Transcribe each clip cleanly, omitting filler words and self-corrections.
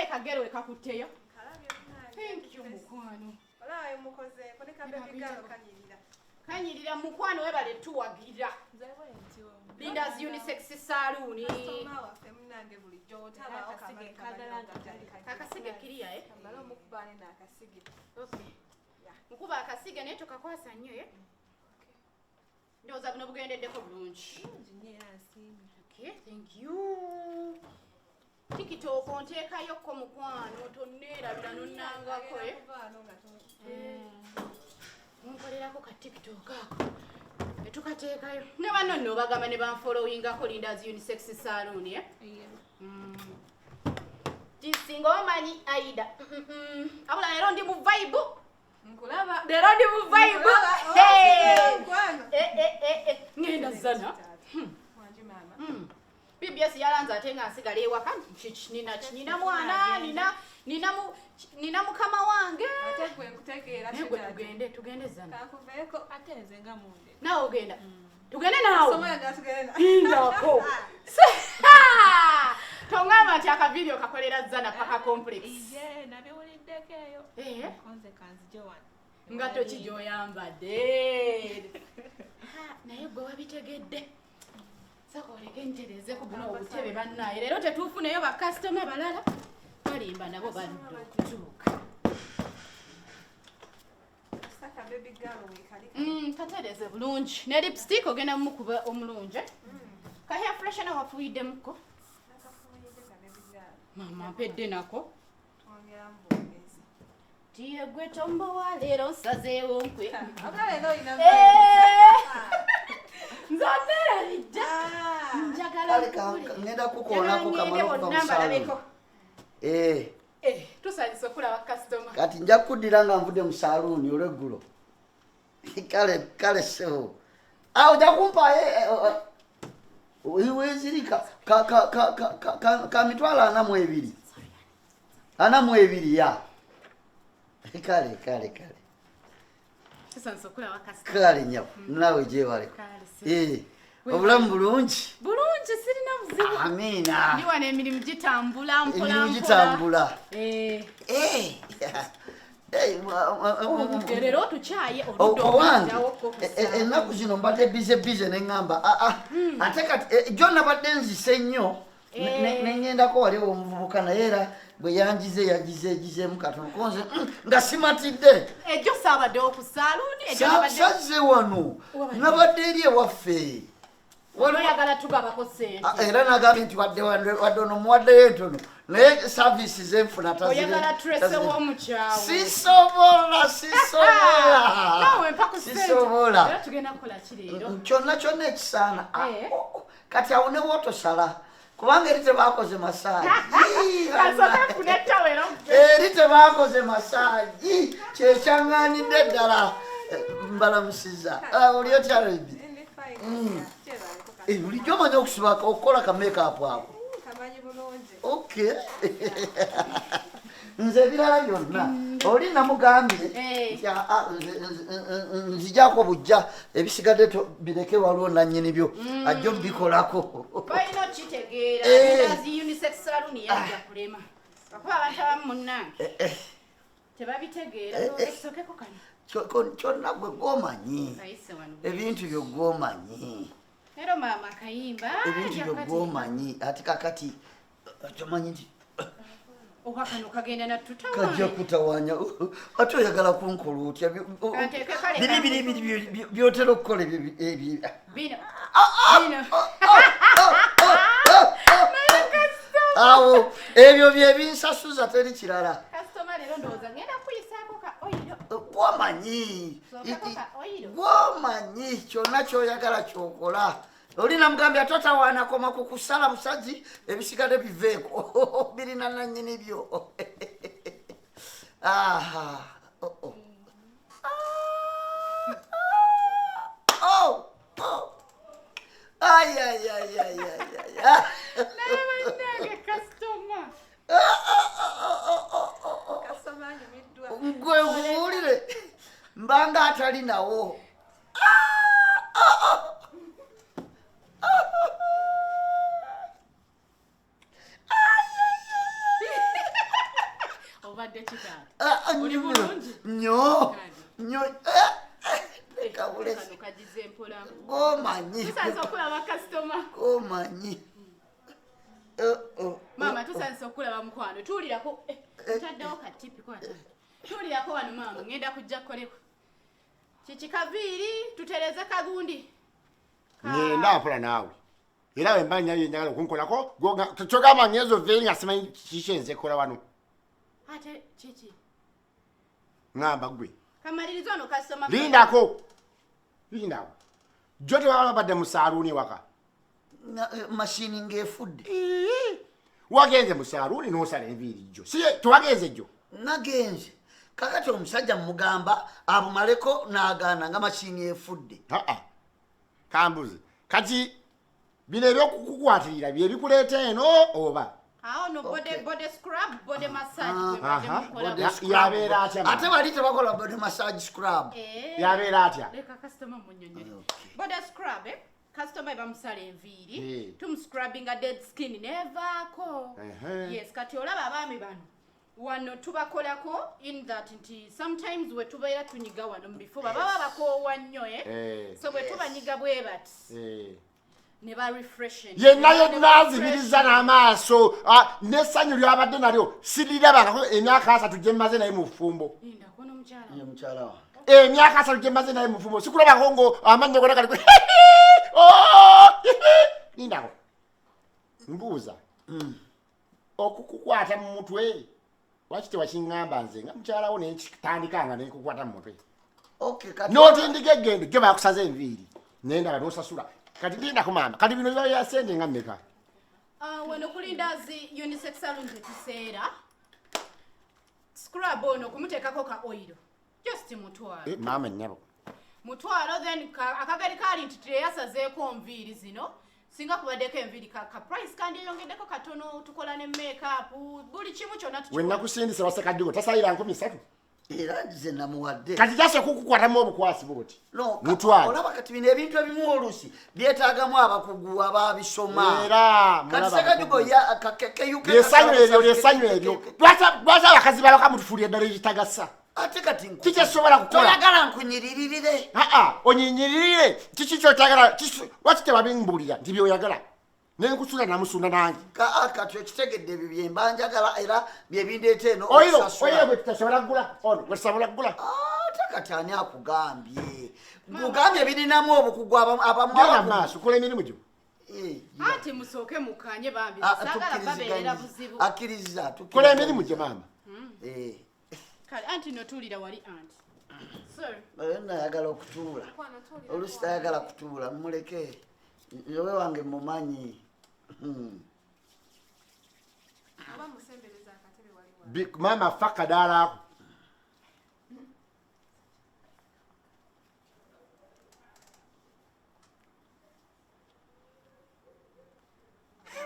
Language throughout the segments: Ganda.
Olabye kagero we kakutteyo. Thank you, mukwano. Olaba mukozeeko ne ka baby girl kanyirira. Kanyirira, mukwano, webale tuwagira. Linda's Unisex Saloon. Kasitoma waffe munnange, bulijjo otabaawo. Akasige kagala nga kali. Akasige kiriya, eh? Kamale omukubaane n'akasige. Okay. Nkuba akasige naye tokakwasa nnyo, eh? Ndowooza buno bugendeddeko bulungi. Bulungi nnyo era nsiimye. Okay, thank you. TikTok onteekayokko, mukwano, tonneerabira nonnangako, eh? Kuvaano nga Munkolerako ka TikTok ako etukateekayo ne banno nno bagamba ne banfollowingako Linda's Unisex Saloon, eh? Kisinga omanyi Aida. Abula leero ndi mu vibe. Nkulaba. Leero ndi mu vibe. Nkulaba. Hey! Oh, mukwano. Eh, eh, eh, eh. Ngenda zana. Wangi maama. BBS yalanze ate nga nsigala ewaka. Nina mwana, nina mukama wange. Ate gwe nkutegeera. Naye gwe Kidadi. tugende zana. Kankuveeko. Ate nze nga munde. Naawe ogenda, tugende naawe. Soma yagala tugende na. Lindako, toŋŋamba nti akavidiyo kakolera Zana Paka Complex. Iye, nabiwuliddeko eyo. Eh? Konze kanzije wano. Nga toki gy'oyambadde. Ha, naye gwe wabitegedde. Saka oleke ntereze ku buno obutebe. Bannaye, leero tetuufuneyo bakasitoma balala, balimba nabo baludde okutuuka. Saka baby girl weekali. Katereze bulungi ne lipstick ogenda mumukuba omulungi, eh? Ka hair freshener wafuyiddemukko? Nakafuuyidde ka baby girl. Mama, mpedde nako. Twongeramu bwongezi. Tiye gwe tombowa, leero nsazeewo nkwe. Abula leero olina. Eh! Nze oneerabidde, njagala Kale nkubulire. ngenda kukoonako. Njagala Kamala ngende okuva mu bonna saloon. mbalabeko. Eh, Eh, tusanyusa okulaba kasitoma. Kati nja kuddira nga nvudde mu saluuni olweggulo. Kale kale ssebo, awo ojja kumpa weziri ka 42000, 42, ya kale kale kale. Tusanyusa okulaba kasitoma. Kale nyabo, naawe gyebaleko. Kale, ssebo. Eh, obulamu bulungi? Bulungi, sirina buzibu. Amiina. Ndi wano, emirimu gitambula mpola. Emirimu Mpola. gitambula. Eh, Eh, eh, obudde leero otukyaye oludde. Owange, Okuyitawoko ku ennaku zino mbadde busy busy, neŋŋamba aa, ate kati jjo nabadde nzise nnyo neŋŋendako wali omuvubuka, naye era bwe yangize yagize egizeemu katono konze nga simatidde. Ejjo saabaddewo ku saaluuni, ejjo Sazze wano. Wabadde- Nabadde eri ewaffe. Oyagala tugabako sente. Ah, era nagambye nti wadde ono muwaddeyo entono, naye service zenfuna Oyagala tulesewo omukyawe. Sisobola, sisobola. Naawe mpa ku ssente. Sisobola. Era tugenda kukola ki leero? Kyonna kyonna ekisaana. Ah, Eh. oh, oh, kati awo ne wootosala kubanga eri tebakoze massage. Kasooke nfune ettawero. Eri tebakoze massage, kyekyaŋŋaanidde ddala. Eh, mbalamusiza. Ah, oli otya, Rebi? Ndi fine. Kyebaleko Eh, bulijjo omanyi okusiba, okukola ka makeup ako? Kamanyi bulungi. Okay, nze ebirala byonna oli namugambye Eh. nti, "Ah, ah, nzijako bujja, ebisigadde bireke, waliwo nannyini byo ajja obikolako." Balina okitegeera. Eh. Linda's Unisex Saloon yajja kulema akuba abantu abamu munnange Eh, eh, tebabitegeera. Eh, eh. Sookeko kano. Kyonna gwe gwomanyi. Kayise wano. Ebintu byo gwomanyi. Leero maama akayimba. Ebintu byo gwomanyi, ate kakati tomanyi nti Oba kano kagenda kajja natutawaanya. kutawanya, ate oyagala kunkola otya? Kanteeke kale Biri biri biri byotera okukola ebyo Bino bino. Awo ebyo byebinsasuza, teri kirala. Kasitoma, leero ndowooza ngenda kuyisaako ka oil. Gwomanyi. Sookako ka oil. Gwomanyi, kyonna kyoyagala kyokola. Oli namugambye totawaana, koma ku kusala busazi, ebisigadde biveeko, birina nannyini byo. Aha, oh, oh. Oh, oh. Ay, ay, ay, ay, ay, ay. Naye bannange, kasitoma. Kasitoma anyumiddwa. Gwe nkubuulire, mbanga atali nawo. Obadde kitaata. Ah, ah, Oli nnyo, bulungi? Nnyo nnyo. Eh, eh, leka bulesi. Kano kagize mpola. Gomanyi. Tusanze okulaba kasitoma. Gomanyi. Eh, oh, Maama oh, tusanze okulaba mukwano. Tuwulirako eh, ntaddewo katipi kwata. Tuwulirako wano maama ngenda kujja kukoleko. Kiki kaviiri tutereze kagundi. Ngenda mpola naawe era bwe mba nyayo njagala okunkolako kyogamba ngenza oveeri nga simanyi kiki nze kola wano. Ate kiki? Ŋŋamba gwe. Kamaliriza ono kasitoma. Lindako, lindako, jjo tebaba babadde mu saaluuni ewaka? Mashini ng'efudde. Ii, wagenze mu saaluuni n'osala enviiri jjo, si tewagenze jjo? Nagenze. Kakati omusajja mugamba abumaleko n'agaana nga mashini efudde. Aa, kambuze, kati bino ebyokukukwatirira bye bikuleeta eno oba? Awo no body, Okay. body scrub, body massage gwe mbadde Aha. mukola. Body scrub. Yabeera atya Ate maama? bali tebakola body massage scrub. Eh. Yabeera atya? Leka kasitoma munnyonnyole. Okay. Body scrub, eh? Kasitoma bamusala enviiri, Eh. tumuscrubbinga dead skin nevaako. Ehe. Yes, kati olaba abaami bano wano tubakolako in that nti sometimes we tubeera tunyiga wano mu bifuba baba bakoowa nnyo, eh? Eh. So bwe tubanyiga bwe bati Eh. ne ba refreshen. Yenna Ne yenna ba azibiriza refreshen. n'amaaso. Ah, n'essanyu lyabadde nalyo sirirabangako emyaka 30 gye mmaze naye mu bufumbo. Lindako n'omukyala. Ye mukyala wange. Emyaka 30 gye mmaze naye mu bufumbo sikulabako ngo amannyo gona kali Oh, lindako, mbuuza, okukukwata mu mutwe lwaki tewakiŋŋamba nze nga mukyalawo nenkitandika nga nenkukwata mu mutwe? Okay, kati N'otindika eggendo gyo bakusaza enviiri nendaba n'osasula. Kati lindako maama, kati bino biba bya sente nga mmeka? Ah, wano kulindazi unisex salon tetuseera. Scrub ono kumuteekako ka oil just mutwalo. Eh, maama nnyabo. Mutwalo then akagari kali nti teyasazeeko nviiri zino, singa kubaddeko enviiri ka price kandyeyongeddeko katono. Tukola ne makeup, buli kimu kyonna We tukikola. nakusindisa wasakaddigo tasalira 3000. Era nze namuwadde. Kati jasa okukukwatamu obukwasi bwoti. No, Mutwalo. olaba kati bino ebintu ebimu oluusi byetaagamu abakugu ababisoma. Era Kati mulaba Sekajugo abakugu. ya Lyesanyu eryo, lyesanyu eryo. Lwaki abakazi balaka mutufuulira eddala ekitagasa? Ate kati Kiki ekisobola kukola? Toyagala nkunyiririre? Aa, onyinyirire kiki kyokyagala? Lwaki tewabimbuulira nti byoyagala nenkusula namusunda nange? Kati okitegedde, ebyo byemba njagala era byebindeeta eno Oyiro okusasula. oyiro gwe tutasobola kugula, ono gwe tusobola kugula. Ate kati ani akugambye? Gugambye birinamu obukugu abamu Genda abakugu. maaso kola emirimu gyo. Eh, Anti musooke mukanye bambi, ah, saagala babeerera buzibu. Akkiriza. Kola emirimu gyo maama. Eh, Kale anti notuulira wali anti sir. Oyo nno ayagala okutuula. Mukwano, tuwulira Oluusi mukwano. tayagala kutuula, mumuleke. Owe wange mumanyi. Oba musembereza akatebe wali wali. Maama fa kadaala ako.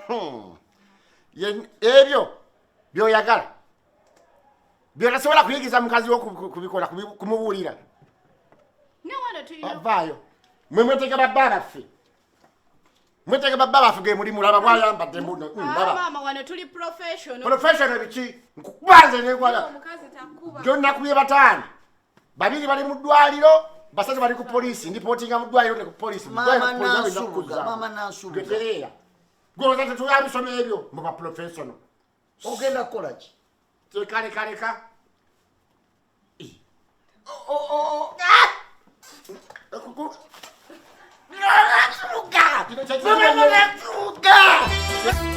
Hmm. Ebyo byoyagala byotasobola kuyigiza mukazi wo kubikola kumubuulira. Ne wano tulina Avaayo mwe mwetega babba baffe, mwetega babba baffe ge muli mulaba bwayambadde mbuno. Ah, Ndaba. maama wano tuli professional. Professional biki? Nkukubanze nekwala. Omukazi takuba. Gyonnakubye bataano, babiri bali mu ddwaliro, basatu bali ku poliisi. Ndipootinga mu ddwaliro ne ku poliisi. Mu Maama ddwaliro ku poliisi, Nansubuga, nakuzzaamu. Maama Nansubuga. Gwe tereera, gwolowooza tetulabisoma ebyo mu ba professional? Ogenda kukola ki? Tekalekaleka. Nansubuga! Mama Nansubuga!